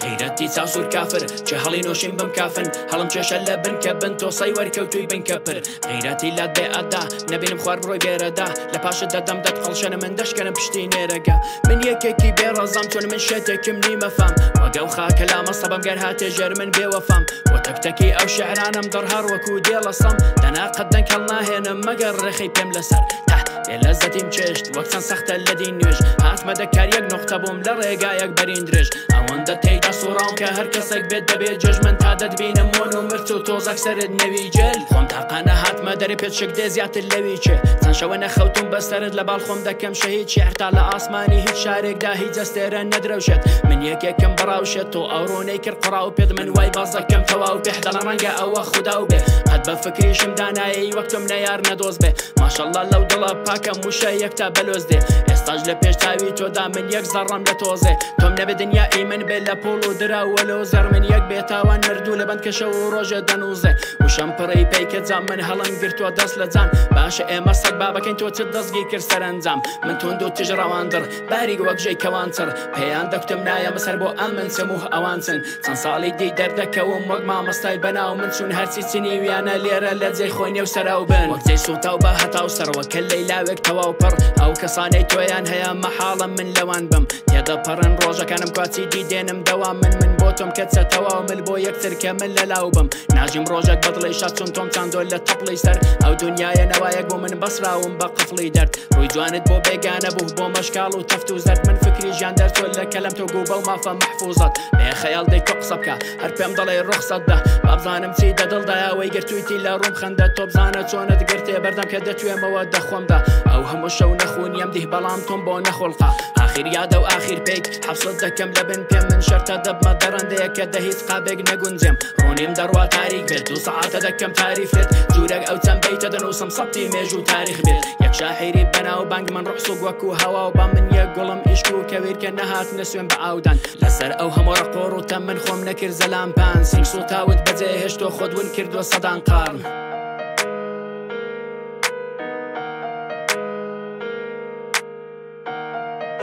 غیرەتی چاوسور کافر چه هەڵی نۆشین بم کافن هەڵم کێشە لە بن کە بن تۆ سەی وەرکەوتوی بن کەپر غیرەتی لات بێ ئەدا نەبینم خوار بڕۆی بێرەدا لە پاشت دەدەم دەت قەڵشەنە من دەشکەنم پشتی نێرەگە من یەکێکی بێڕەزام چۆن من شێتێکم نیمەفام وەگەو خاکە لامە سەبم گەر هاتێ ژێر من بێوەفام بۆ تەک تەکی ئەو شعرانم دڕ هەر وەکو دێڵەسەم دەنا قەت دەنگ هەڵناهێنم مەگەر ڕێخەی پێم لەسەر تا بێ لەزەتیم چێشت وەک چەند سەختە لە دین نوێژ هاتمە دەکار یەک نوقتە بووم لە ڕێگایەک بەرین درێژ ئەوەندە تێیدا سوڕاوم کە هەر کەسێک بێت دەبێت جێژ من تا دەتبینم مۆن و مرچ و تۆزەک سەرت نەوی جێل خۆم تاقانە هاتمە دەرێ پێت شک دێ زیاتر لەوی چێ چەند شەوە نەخەوتوم بەسەرت لە باڵ خۆم دەکەم شەهید شیعر تا لە ئاسمانی هیچ شارێکدا هیچ ئەستێرە نەدرەوشێت من یەکێکم بەڕاوشێت تۆ ئەوڕۆ نەیکرد قوڕاو پێت من وای باز دەکەم تەواو پێ دەڵێم ڕەنگە ئەوە خوداو بێ قەت بە فکریشم دانایەی وەک تۆم نەیار نەدۆست بێ ماشەڵڵا لەو دڵە پاکەم وشە یەکتا بەلۆز دێ ئێستاش لە پێش چاوی تۆدا من یەک زەڕەم لە تۆزێ تۆم نەبێ دنیا ئی من بێ لە پوڵ و دراو وەلۆ زەڕ من یەک بێتاوان مردوو لە بەند کە شەو و ڕۆژێ دەنووزێ وشەم پڕی پەیکە جام من هەڵم گرتووە دەست لە جان باشە ئێمە سەگ بابەکەین تۆ چت دەستگیر کرد سەرەنجام من توند و تیژ ڕەوان دڕ باریک وەک ژەی کەوان چڕ پێیان دەکوتم نایەمە سەر بۆ ئەمن چم و ئەوان چن چەند ساڵی دی دەردەکەوم وەک مامۆستای بەناو من چون هەرچی چنیویانە لێرە لە جێی خۆی نێو سەراو بن وەک جێی سووتاو بە هەتاو سەر وەک کەللەی لاوێک تەواو پڕ ئەو کەسانەی تۆیان هەیە مەحاڵە من لەوان بم تێدەپەڕن ڕۆژەکانم کوا چی دی دێنم دەوام من من بۆ تۆم کەچە تەواو مل بۆ یەکتر کە من لەلاو بم ناژیم ڕۆژێک بەدڵی شاد چون تۆم چاندۆ لە تەپڵی سەر ئەو دنیایە نەوایەک بۆ من بەسراوم بە قفڵی دەرد ڕووی جوانت بۆ بێگانە بوو بۆ مەشکاڵ و تەفت و زەرد من فکری ژیان دەرچوە لە کەلەم تۆ گوو بەو مافە مەحفوزەت بێ خەیاڵ دەی تۆ قسە بکە هەر پێم دەڵێ ڕوخسەت دە بابزانم چی دە دڵدایە وەی گرتوویتی لە ڕووم خەندە تۆ بزانە چۆنت گرتێ بەردەم کە دەتوێمەوە دەخۆمدا ئەو هەموو شەو نەخونیم دیه بەڵام تۆم بۆ نەخۆڵقا ئاخیر یادە و ئاخیر پێک حەفسەت دەکەم لە بن پێم من شەرتە دەبمە دەڕەندەیە کە دە هیچ قابێک نەگونجێم ڕۆنیم دەڕوا تاریک بێت دوو سەعاتە دەکەم تاریف لێت جورێک ئەو چەند بەیتە دەنووسم سەبتی مێژوو تاریخ بێت یەک شاعیری بەناو بانگ من ڕوحسوک وەکو هەوا و با من یەک گوڵم ئیشک و کەویر کە نەهاتنە سوێن بە ئاودان لەسەر ئەو هەموو ڕق و ڕووتە من خۆم نەکرد زەلام پان سینگ سووتاوت بەجێ هێشت و خۆت ون کردووە سەدان قاڕن.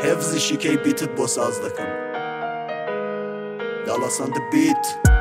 حێفزیشی کەی بیتت بۆ ساز دەکەم. Dallas on the beat.